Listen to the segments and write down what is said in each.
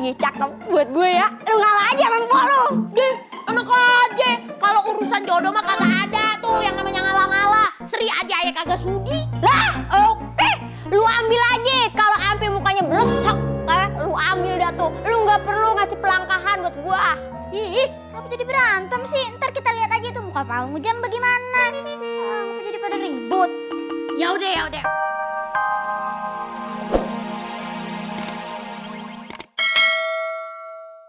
dia cakep buat gue ya. Lu ngalah aja sama mpok lu. Deh, enak aja. Kalau urusan jodoh mah kagak ada tuh yang namanya ngalah-ngalah. Seri aja ayah kagak sudi. Lah, oke. Lu ambil aja. Kalau ampe mukanya blesok, lu ambil dah tuh. Lu nggak perlu ngasih pelangkahan buat gua. Ih, kenapa jadi berantem sih? Ntar kita lihat aja tuh muka Pak Hujan bagaimana. Kenapa jadi pada ribut? Ya udah.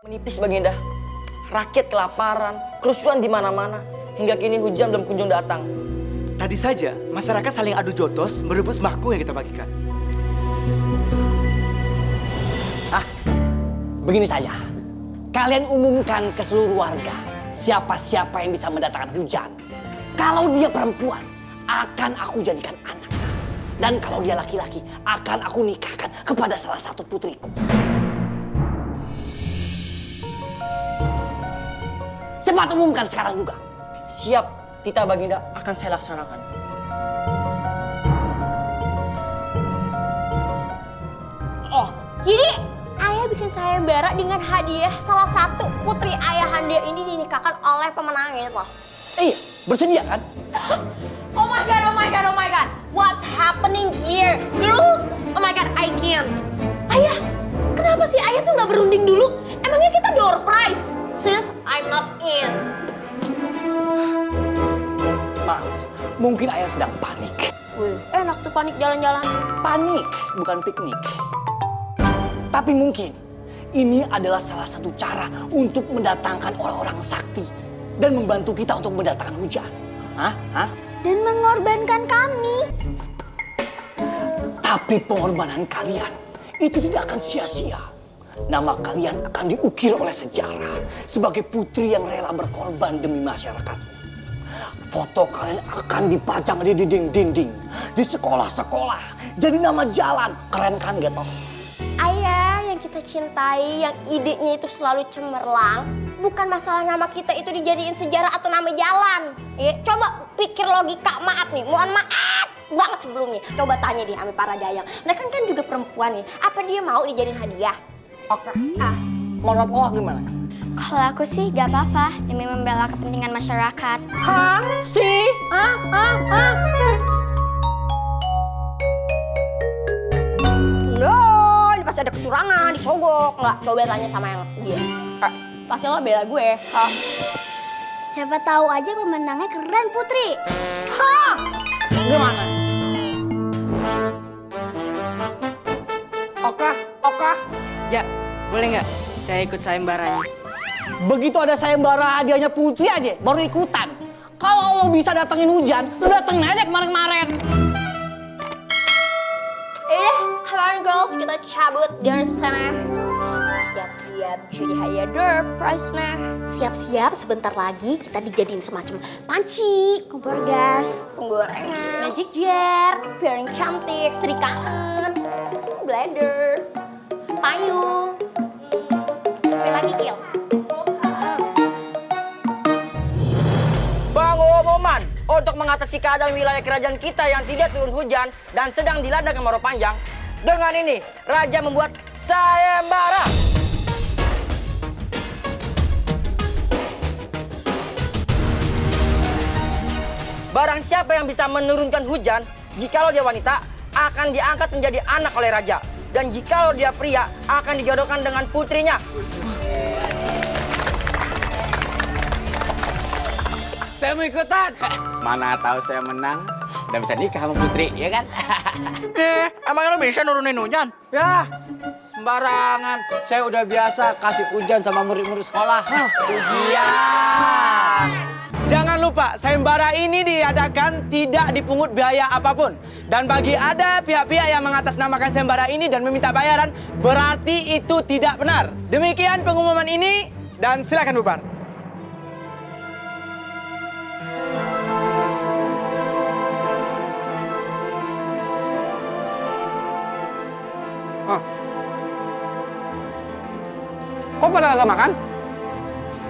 Menipis Baginda, rakyat kelaparan, kerusuhan di mana-mana. Hingga kini hujan belum kunjung datang. Tadi saja masyarakat saling adu jotos merebut sembako yang kita bagikan. Begini saja, kalian umumkan ke seluruh warga siapa-siapa yang bisa mendatangkan hujan. Kalau dia perempuan, akan aku jadikan anak. Dan kalau dia laki-laki, akan aku nikahkan kepada salah satu putriku. Cepat umumkan sekarang juga. Siap, Tita Baginda akan saya laksanakan. Oh, jadi ayah bikin sayembara dengan hadiah salah satu putri ayahandia ini dinikahkan oleh pemenangnya loh. Iya, bersedia kan? Oh my god. What's happening here? Girls, oh my god, I can't. Ayah, kenapa sih ayah tuh nggak berunding dulu? Emangnya kita door prize? Sis, I'm not in. Maaf, mungkin ayah sedang panik. Wih, enak tuh panik jalan-jalan. Panik, bukan piknik. Tapi mungkin ini adalah salah satu cara untuk mendatangkan orang-orang sakti dan membantu kita untuk mendatangkan hujan. Hah? Dan mengorbankan kami. Tapi pengorbanan kalian itu tidak akan sia-sia. Nama kalian akan diukir oleh sejarah sebagai putri yang rela berkorban demi masyarakat. Foto kalian akan dipajang di dinding-dinding, di sekolah-sekolah, jadi nama jalan. Keren kan gitu? Ayah yang kita cintai, yang idenya itu selalu cemerlang, bukan masalah nama kita itu dijadiin sejarah atau nama jalan. Ya, coba pikir logika, maaf nih, mohon maaf banget sebelumnya. Coba tanya deh sama para dayang. Mereka kan juga perempuan nih, apa dia mau dijadiin hadiah? Oke. Menurut lo gimana? Kalau aku sih gak apa-apa demi membela kepentingan masyarakat. Hah? Sih? No, ini pasti ada kecurangan, disogok. Nggak, coba tanya sama yang dia. Pasti lo bela gue. Siapa tahu aja pemenangnya keren Putri. Gimana? Oka. Ja, boleh nggak saya ikut sayembaranya? Begitu ada sayembara hadiahnya putri aja, baru ikutan. Kalau lo bisa datengin hujan, lo datengin aja kemarin-kemarin. Yaudah, come on girls, kita cabut dari sana. Siap-siap jadi hadiah door prize nah. Siap-siap sebentar lagi kita dijadiin semacam panci, kompor gas, penggorengan, magic jar, piring cantik, setrikaan, blender, payung. Apa lagi Gil? Pengumuman untuk mengatasi keadaan wilayah kerajaan kita yang tidak turun hujan dan sedang dilanda kemarau panjang. Dengan ini, Raja membuat sayembara. Barang siapa yang bisa menurunkan hujan, jikalau dia wanita, akan diangkat menjadi anak oleh Raja. Dan jikalau dia pria, akan dijodohkan dengan putrinya. Saya mau ikutan. Mana tahu saya menang dan bisa nikah sama putri, ya kan? Emang lo bisa nurunin hujan? Ya, sembarangan. Saya udah biasa kasih hujan sama murid-murid sekolah. Ujian. Jangan lupa, sayembara ini diadakan tidak dipungut biaya apapun. Dan bagi ada pihak-pihak yang mengatasnamakan sayembara ini dan meminta bayaran, berarti itu tidak benar. Demikian pengumuman ini, dan silakan bubar. Kok pada kagak makan?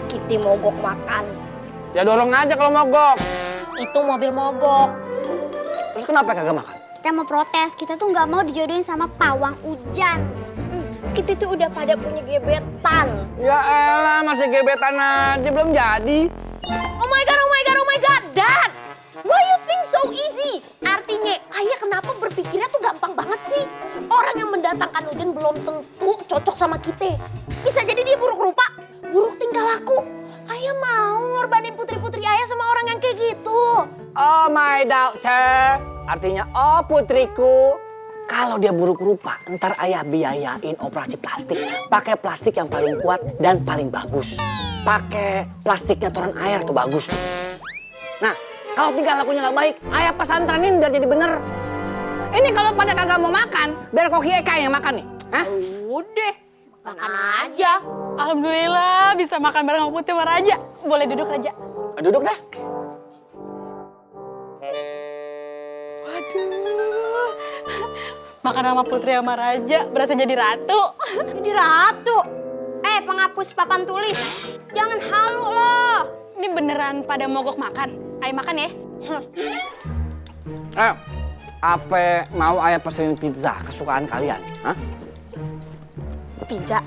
Kitty mogok makan. Ya dorong aja kalau mogok. Itu mobil mogok. Terus kenapa kagak makan? Kita mau protes, kita tuh nggak mau dijodohin sama pawang hujan. kita tuh udah pada punya gebetan. Ya elah, masih gebetan aja belum jadi. Oh my god, oh my god, oh my god, Dad! Why you think so easy? Artinya, ayah kenapa berpikirnya tuh gampang banget sih? Orang yang mendatangkan hujan belum tentu cocok sama kita. Bisa jadi dia buruk rupa, buruk tingkah laku. Ayah mau ngorbanin putri-putri ayah sama orang yang kayak gitu. Oh my daughter, artinya oh putriku. Kalau dia buruk rupa, ntar ayah biayain operasi plastik. Pakai plastik yang paling kuat dan paling bagus. Pakai plastiknya turun air tuh bagus. Nah, kalau tingkah lakunya nggak baik, ayah pesantrenin biar jadi bener. Ini kalau pada kagak mau makan, biar Koki Eka yang makan nih. Hah? Udah, Makan aja. Alhamdulillah bisa makan bareng sama Putri sama Raja. Boleh duduk, Raja. Duduk dah. Waduh. Makan sama Putri sama Raja, berasa jadi ratu. jadi ratu. Penghapus papan tulis. Jangan halu loh. Ini beneran pada mogok makan. Ayo makan ya. Apa mau ayah pesenin pizza kesukaan kalian? Hah? Pizza.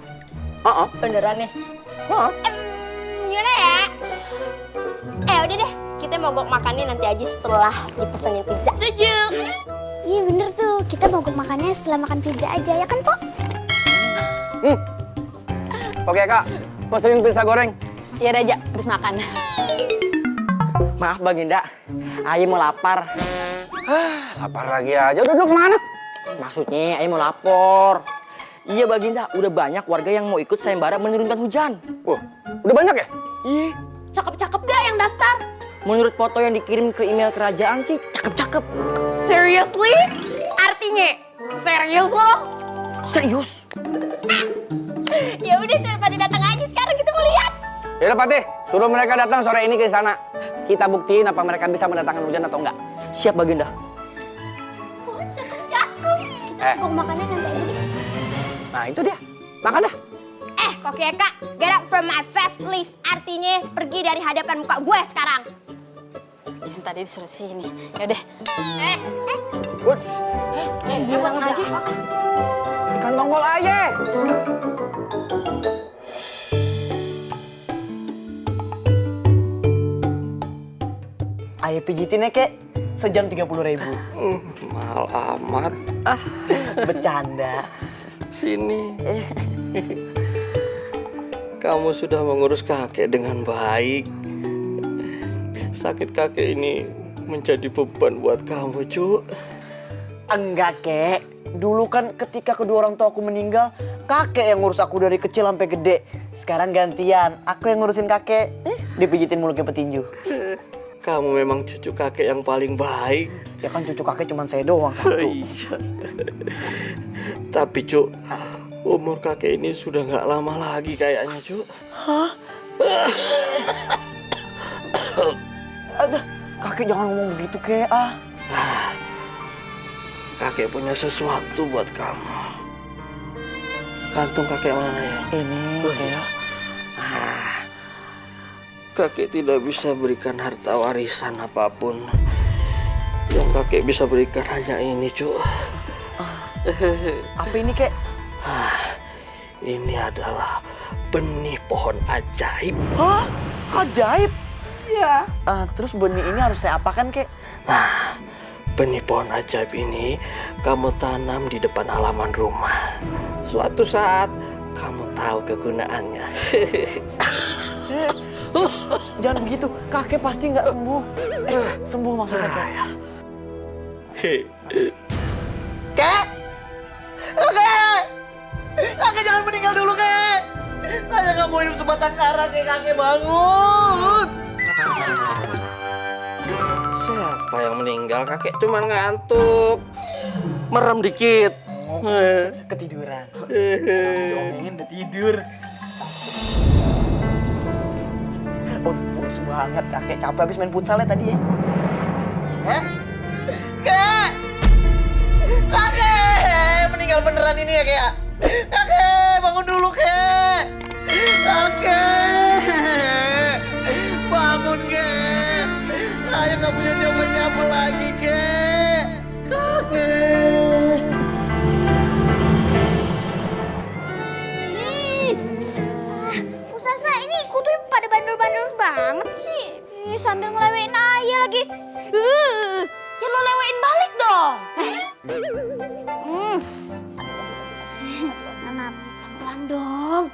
Beneran nih? Yaudah ya. Udah deh. Kita mogok makannya nanti aja setelah dipesenin pizza. Setuju. Iya bener tuh, kita mogok makannya setelah makan pizza aja ya kan, Pok? Oke Kak, pesenin pizza goreng. Ya Raja, habis makan. Maaf Baginda, Ayah mau lapar. Lapar lagi aja, udah duduk kemana? Maksudnya Ayah mau lapor. Iya Baginda, udah banyak warga yang mau ikut sayembara menurunkan hujan. Wah, udah banyak ya? Ih, Cakep-cakep gak yang daftar? menurut foto yang dikirim ke email kerajaan sih cakep-cakep. Seriously? Artinya serius loh? Serius? Ya udah suruh pada datang aja sekarang kita mau lihat. Yaudah Patih, suruh mereka datang sore ini ke sana. Kita buktiin apa mereka bisa mendatangkan hujan atau enggak. Siap Baginda. Oh, cakep-cakep. Kita mogok makannya nanti aja deh. Nah itu dia, makan dah. Koki Eka, get out from my face please. Artinya pergi dari hadapan muka gue sekarang. Yang tadi disuruh sini. Yaudah. Buat aja. Kantong bola aja. Ayah pijitin ya, Kek. Sejam 30.000. Mahal amat. Bercanda. Sini. Kamu sudah mengurus kakek dengan baik. Sakit kakek ini menjadi beban buat kamu, Cuk. Enggak, Kek. Dulu kan ketika kedua orang tua aku meninggal, kakek yang ngurus aku dari kecil sampai gede. Sekarang gantian, aku yang ngurusin kakek. Dipijitin mulutnya petinju. Kamu memang cucu kakek yang paling baik. Ya kan cucu kakek cuma saya doang satu. Iya. Tapi, Cuk, umur kakek ini sudah nggak lama lagi kayaknya, Cuk. Aduh, kakek jangan ngomong begitu, Kek. Kakek punya sesuatu buat kamu. Kantung kakek mana ya? Ini, Kek. Kakek tidak bisa berikan harta warisan apapun. Yang kakek bisa berikan hanya ini, Cuk. Apa ini, Kek? Ini adalah benih pohon ajaib. Hah? Ajaib? Iya. Terus benih ini harus saya apakan, Kek? Nah, benih pohon ajaib ini kamu tanam di depan halaman rumah. Suatu saat kamu tahu kegunaannya. Jangan begitu, kakek pasti nggak sembuh. Sembuh maksudnya, Kek. Kek! Kakek! Kakek jangan meninggal dulu, Kek! Saya nggak mau hidup sebatang kara, kakek bangun! Siapa yang meninggal? Kakek cuma ngantuk. Merem dikit. Ketiduran. Ngomongin udah tidur. Oh, pulas banget kakek. Capek habis main futsal ya tadi ya. Hah? Kek! Kakek! Meninggal beneran ini ya, Kek? Kakek! Bangun dulu, Kek! Kakek! Bangun, Kek! Saya nggak punya siapa-siapa lagi, Kek! Kakek! Nanam. Pelan dong.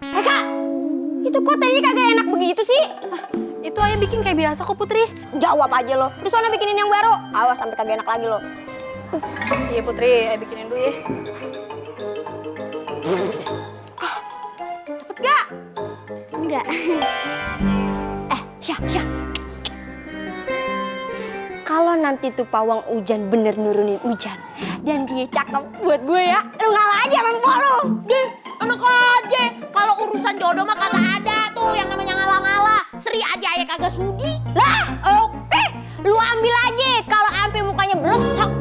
Kak, itu kok tehnya kagak enak begitu sih? Itu ayah bikin kayak biasa kok Putri. Jawab aja lo. Terus sana bikinin yang baru. Awas sampai kagak enak lagi lo. Iya Putri, ayah bikinin dulu ya. Dapet gak? Enggak. Syah. Kalau nanti tuh pawang hujan bener nurunin hujan dan dia cakep buat gue ya, lu ngalah aja sama mpok lu. Deh, enak aja. Kalau urusan jodoh mah kagak ada tuh yang namanya ngalah-ngalah. Seri aja ayah kagak sudi. Lah, oke. Lu ambil aja. Kalau ampe mukanya blesek,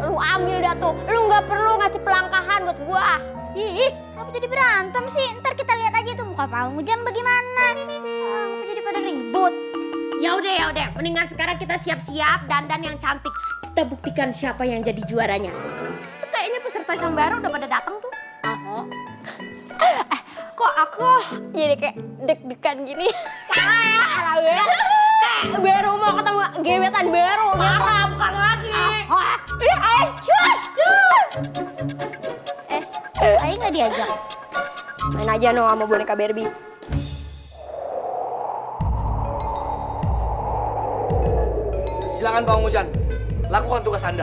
lu ambil dah tuh. Lu nggak perlu ngasih pelangkahan buat gua. Ih, apa jadi berantem sih? Ntar kita lihat aja tuh muka pawang hujan bagaimana. Apa jadi pada ribut? Ya udah. Mendingan sekarang kita siap-siap dandan yang cantik. Kita buktikan siapa yang jadi juaranya. Tuh kayaknya peserta yang baru udah pada datang tuh. Kok aku jadi kayak deg-degan gini? Kayak baru mau ketemu gebetan baru. Parah, bukan lagi. Udah, ayo cus. Ayo nggak diajak? Main aja no sama boneka Barbie. Silakan pawang hujan, lakukan tugas Anda.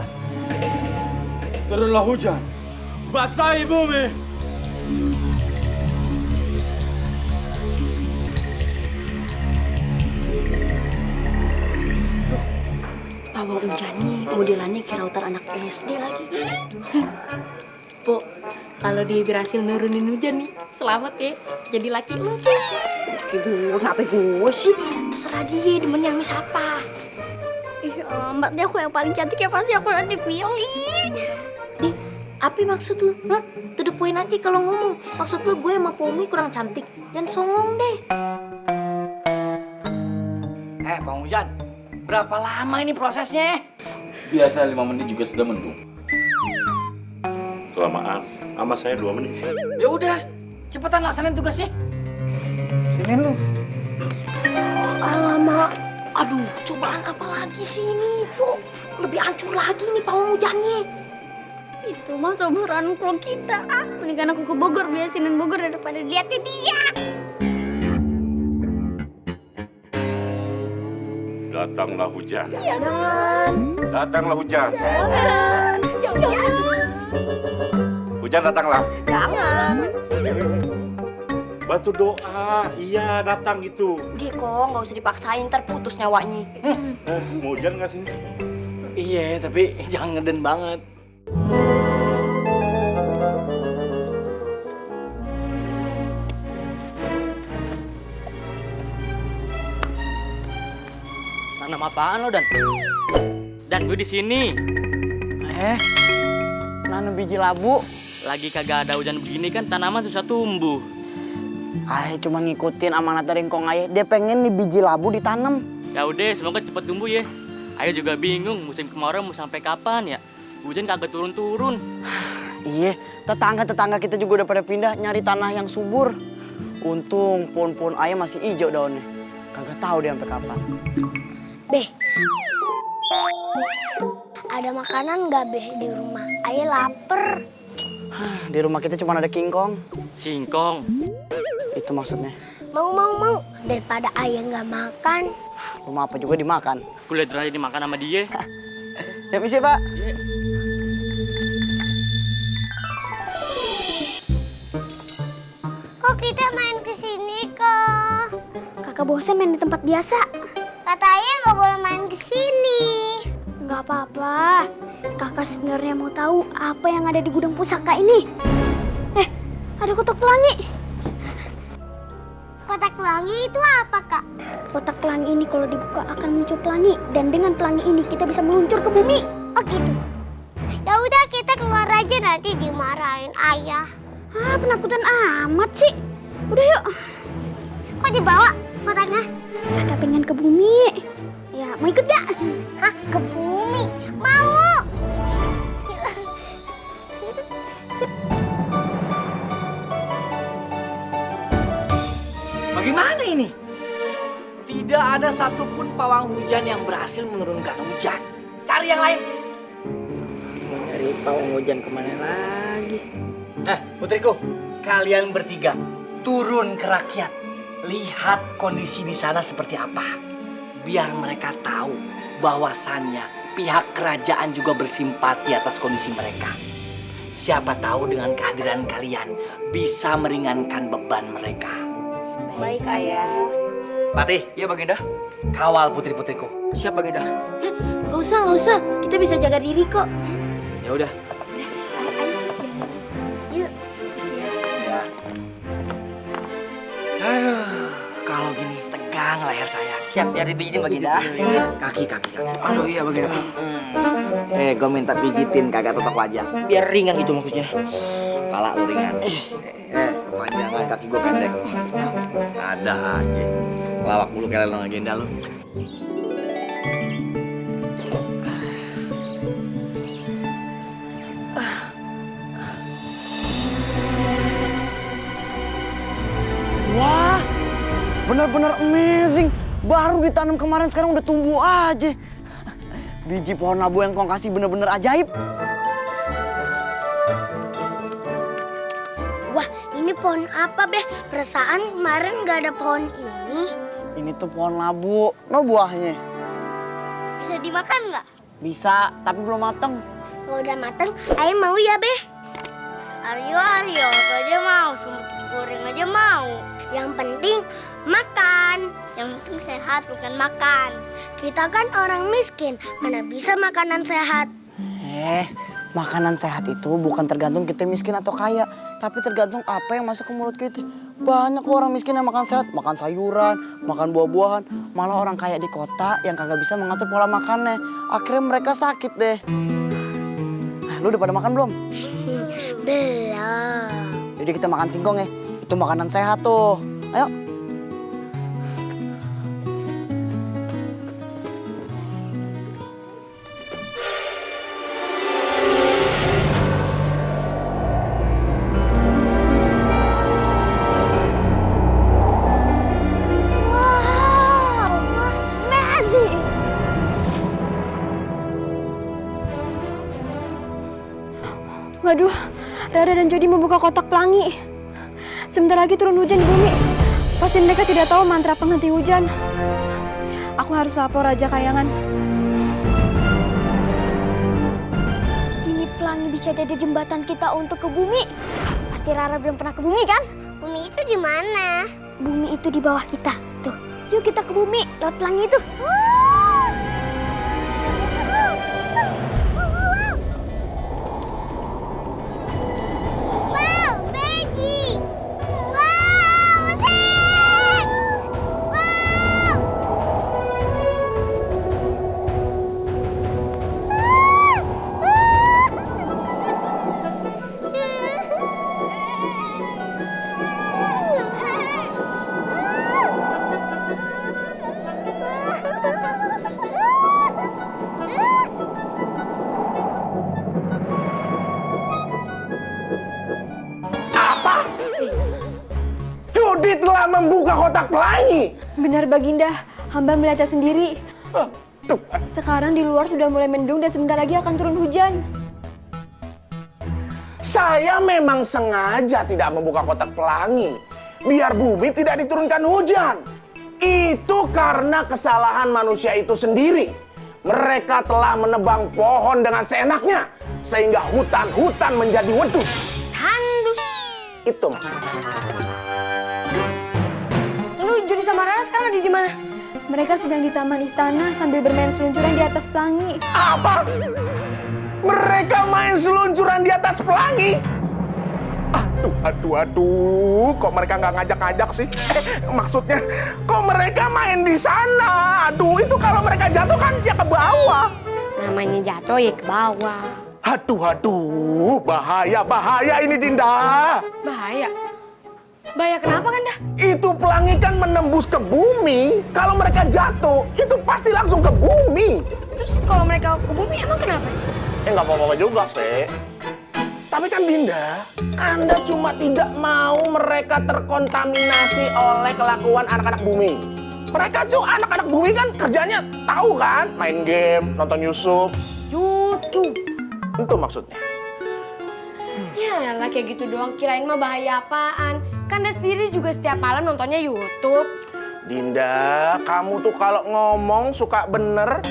Turunlah hujan, basahi bumi. Pawang hujannya modelannya kayak rautan anak SD lagi. Po, kalau dia berhasil nurunin hujan nih, selamat ya. Jadi laki lu. Laki gue, ngapain gue sih? Terserah dia demennya sama siapa. Ih, alamat deh aku yang paling cantik ya pasti aku yang dipilih. Di, apa maksud lu? Hah? To the point aja kalau ngomong. Maksud lu gue sama Pomi kurang cantik. Jangan songong deh. Pawang hujan, berapa lama ini prosesnya? Biasa 5 menit juga sudah mendung. Kelamaan, sama saya 2 menit. Ya udah, cepetan laksanain tugasnya. Sini lu. Alamak. Aduh, cobaan apa lagi sih ini, Po? Lebih hancur lagi nih pawang hujannya. Itu mah seumuran kalau kita. Mendingan aku ke Bogor biasinin Bogor daripada liatin dia. Datanglah hujan. Jangan. Datanglah hujan. Jangan. Hujan datanglah. Jangan. Bantu doa. Iya, datang itu. Dia kok nggak usah dipaksain, ntar putus nyawanya. Mau hujan nggak sini? Iya, tapi jangan ngeden banget. Tanam apaan lo, Dan? Dan gue di sini. Nanam biji labu. Lagi kagak ada hujan begini kan tanaman susah tumbuh. Ayah cuma ngikutin amanat dari Ngkong Ayah. Dia pengen nih biji labu ditanam. Ya udah, semoga cepet tumbuh ya. Ayo juga bingung musim kemarau mau sampai kapan ya. Hujan kagak turun-turun. Iya, tetangga-tetangga kita juga udah pada pindah nyari tanah yang subur. Untung pohon-pohon ayah masih hijau daunnya. Kagak tahu dia sampai kapan. Beh, ada makanan nggak Beh di rumah? Ayah lapar. Di rumah kita cuma ada kingkong. Singkong. Itu maksudnya. Mau. Daripada ayah nggak makan. Rumah apa juga dimakan. Kulihat aja dimakan sama dia. Ya misi Pak. Iya. Kok kita main kesini kok? Kakak bosan main di tempat biasa. Kata ayah nggak boleh main kesini. Nggak apa-apa. Kakak sebenarnya mau tahu apa yang ada di gudang pusaka ini. Ada kotak pelangi. Kotak pelangi itu apa, Kak? Kotak pelangi ini kalau dibuka akan muncul pelangi dan dengan pelangi ini kita bisa meluncur ke bumi. Oh gitu. Ya udah kita keluar aja nanti dimarahin ayah. Penakutan amat sih. Udah yuk. Kok dibawa kotaknya? Kakak pengen ke bumi. Ya mau ikut gak? Hah, ke bumi? Mau. Bagaimana ini? Tidak ada satupun pawang hujan yang berhasil menurunkan hujan. Cari yang lain. Nyari pawang hujan kemana lagi? Putriku, kalian bertiga turun ke rakyat. Lihat kondisi di sana seperti apa. Biar mereka tahu bahwasannya pihak kerajaan juga bersimpati atas kondisi mereka. Siapa tahu dengan kehadiran kalian bisa meringankan beban mereka. Baik, Ayah. Patih, iya Baginda. Kawal putri-putriku. Siap Baginda. Gak usah. Kita bisa jaga diri kok. Ya udah. Ayo terus jangan. Yuk, terus ya. Aduh, kalau gini tegang leher saya. Siap, biar dipijitin Baginda. Kaki. Aduh iya Baginda. Gue minta pijitin kagak tutup wajah. Biar ringan itu maksudnya. Kepala lu ringan. Kepanjangan kaki gue pendek. Ada aja. Lawak mulu kayak legenda lu. Wah, benar-benar amazing. Baru ditanam kemarin sekarang udah tumbuh aja. Biji pohon labu yang kau kasih benar-benar ajaib. Wah, ini pohon apa, Beh? Perasaan kemarin nggak ada pohon ini. Ini tuh pohon labu. No buahnya. Bisa dimakan nggak? Bisa, tapi belum mateng. Kalau udah mateng, ayah mau ya, Beh? Aryo, apa aja mau. Semut goreng aja mau. Yang penting makan. Yang penting sehat, bukan makan. Kita kan orang miskin, mana bisa makanan sehat. Makanan sehat itu bukan tergantung kita miskin atau kaya, tapi tergantung apa yang masuk ke mulut kita. Banyak kok orang miskin yang makan sehat, makan sayuran, makan buah-buahan. Malah orang kaya di kota yang kagak bisa mengatur pola makannya. Akhirnya mereka sakit deh. Lu udah pada makan belum? Belum. Jadi kita makan singkong ya. Itu makanan sehat tuh. Ayo. Waduh, Rara dan Jody membuka kotak pelangi. Sebentar lagi turun hujan di bumi. Pasti mereka tidak tahu mantra penghenti hujan. Aku harus lapor Raja Kayangan. Ini pelangi bisa ada di jembatan kita untuk ke bumi. Pasti Rara belum pernah ke bumi kan? Bumi itu di mana? Bumi itu di bawah kita. Tuh, yuk kita ke bumi lewat pelangi itu. Jody telah membuka kotak pelangi. Benar Baginda, hamba melihatnya sendiri. Sekarang di luar sudah mulai mendung dan sebentar lagi akan turun hujan. Saya memang sengaja tidak membuka kotak pelangi biar bumi tidak diturunkan hujan. Itu karena kesalahan manusia itu sendiri. Mereka telah menebang pohon dengan seenaknya sehingga hutan-hutan menjadi wedus. Tandus. Itu maksudnya. Lalu Jody sama Rara sekarang ada di mana? Mereka sedang di taman istana sambil bermain seluncuran di atas pelangi. Apa? Mereka main seluncuran di atas pelangi? Aduh, kok mereka nggak ngajak-ngajak sih? Maksudnya, kok mereka main di sana? Aduh, itu kalau mereka jatuh kan ya ke bawah. Namanya jatuh ya ke bawah. Aduh, bahaya ini Dinda. Bahaya? Bahaya kenapa kan dah? Itu pelangi kan menembus ke bumi. Kalau mereka jatuh, itu pasti langsung ke bumi. Terus kalau mereka ke bumi emang kenapa? Nggak apa-apa juga, Pe. Tapi kan Dinda, Kanda cuma tidak mau mereka terkontaminasi oleh kelakuan anak-anak bumi. Mereka tuh anak-anak bumi kan kerjanya tahu kan? Main game, nonton YouTube. YouTube. Itu maksudnya. Ya lah kayak gitu doang, kirain mah bahaya apaan. Kan dia sendiri juga setiap malam nontonnya YouTube. Dinda, kamu tuh kalau ngomong suka bener.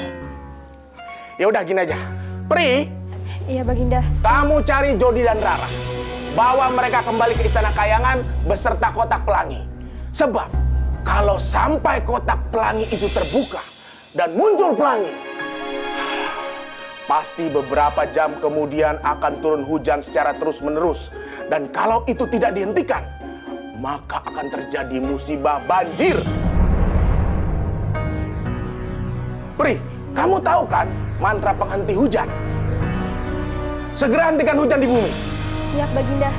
Ya udah gini aja. Pri, Iya, Baginda. kamu cari Jody dan Rara. Bawa mereka kembali ke Istana Kayangan beserta kotak pelangi. Sebab kalau sampai kotak pelangi itu terbuka dan muncul pelangi, pasti beberapa jam kemudian akan turun hujan secara terus-menerus. Dan kalau itu tidak dihentikan, maka akan terjadi musibah banjir. Pri, kamu tahu kan mantra penghenti hujan? Segera hentikan hujan di bumi. Siap, Baginda.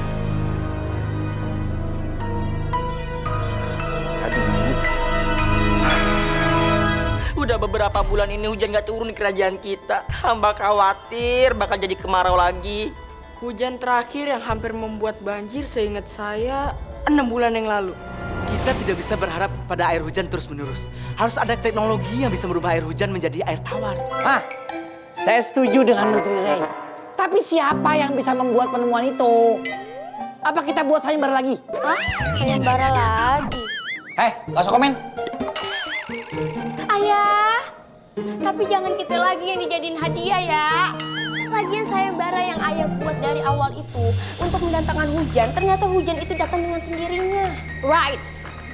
Udah beberapa bulan ini hujan gak turun di kerajaan kita. Hamba khawatir bakal jadi kemarau lagi. Hujan terakhir yang hampir membuat banjir seingat saya 6 bulan yang lalu. Kita tidak bisa berharap pada air hujan terus-menerus. Harus ada teknologi yang bisa merubah air hujan menjadi air tawar. Ah, saya setuju dengan Menteri Ray. Tapi siapa yang bisa membuat penemuan itu? Apa kita buat sayembara lagi? Hah? Sayembara lagi? Gak usah komen. Ayah, tapi jangan kita lagi yang dijadiin hadiah ya. Lagian sayembara yang ayah buat dari awal itu untuk mendatangkan hujan, ternyata hujan itu datang dengan sendirinya. Right.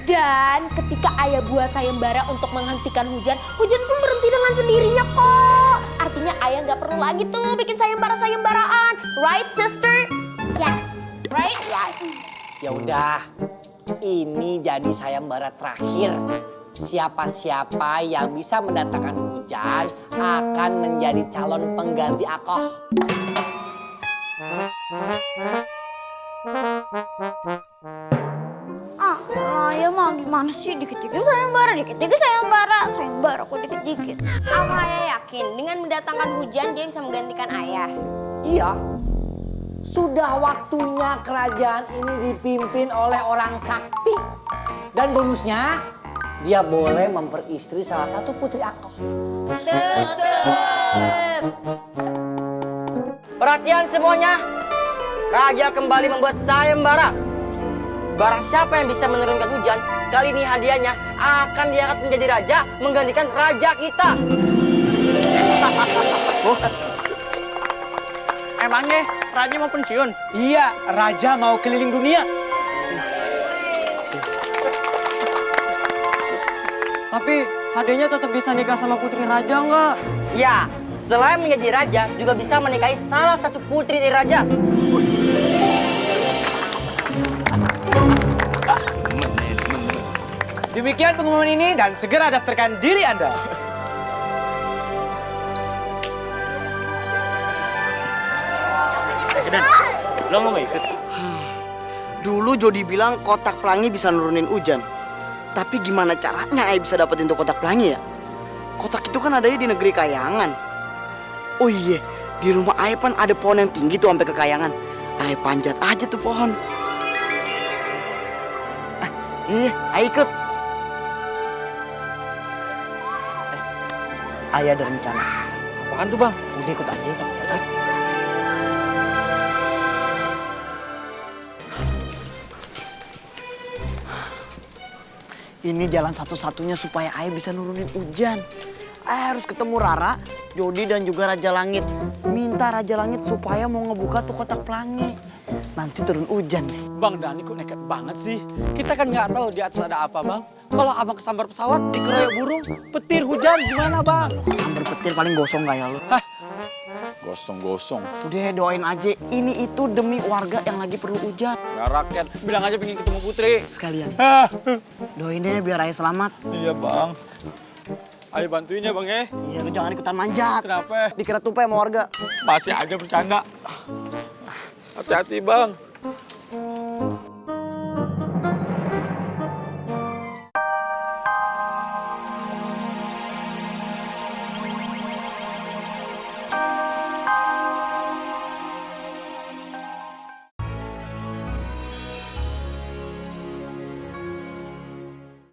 Dan ketika ayah buat sayembara untuk menghentikan hujan, hujan pun berhenti dengan sendirinya kok. Artinya ayah nggak perlu lagi tuh bikin sayembaraan. Right, sister? Yes. Right? Right. Ya udah, ini jadi sayembara terakhir. Siapa-siapa yang bisa mendatangkan hujan akan menjadi calon pengganti Akoh. Ah, Raya mah gimana sih? Dikit-dikit sayembara, dikit-dikit sayembara. Sayembara kok dikit-dikit. Apa ayah yakin dengan mendatangkan hujan dia bisa menggantikan ayah? Iya, sudah waktunya kerajaan ini dipimpin oleh orang sakti. Dan bonusnya, dia boleh memperistri salah satu putri Akoh. Perhatian semuanya. Raja kembali membuat sayembara. Barang siapa yang bisa menurunkan hujan, kali ini hadiahnya akan diangkat menjadi raja, menggantikan raja kita. Emangnya raja mau pensiun? Iya, raja mau keliling dunia. Tapi hadiahnya tetap bisa nikah sama putri raja nggak? Ya, selain menjadi raja, juga bisa menikahi salah satu putri dari raja. Demikian pengumuman ini dan segera daftarkan diri Anda. Lo mau ikut? Dulu Jody bilang kotak pelangi bisa nurunin hujan. Tapi gimana caranya Ai bisa dapetin tuh kotak pelangi ya? Kotak itu kan adanya di negeri Kayangan. Oh iya, di rumah Ai kan ada pohon yang tinggi tuh sampai ke Kayangan. Ai panjat aja tuh pohon. Iya, Ai ikut. Ai ada rencana. Apaan tuh, Bang? Udah ikut aja. Ini jalan satu-satunya supaya Ai bisa nurunin hujan. Ai harus ketemu Rara, Jody dan juga Raja Langit. Minta Raja Langit supaya mau ngebuka tuh kotak pelangi. Nanti turun hujan deh. Bang Dani kok nekat banget sih? Kita kan nggak tahu di atas ada apa, Bang. Kalau abang kesambar pesawat, dikeroyok burung, petir hujan, gimana, Bang? Sambar petir paling gosong kayak lu. Hah? Gosong-gosong. Udah doain aja, ini itu demi warga yang lagi perlu hujan. Nggak rakyat. Bilang aja pengen ketemu putri. Sekalian. Doain deh biar Ai selamat. Iya bang. Ayo bantuin ya bang ya. Iya, lu jangan ikutan manjat. Kenapa? Dikira tupai sama warga. Masih aja bercanda. Hati-hati bang.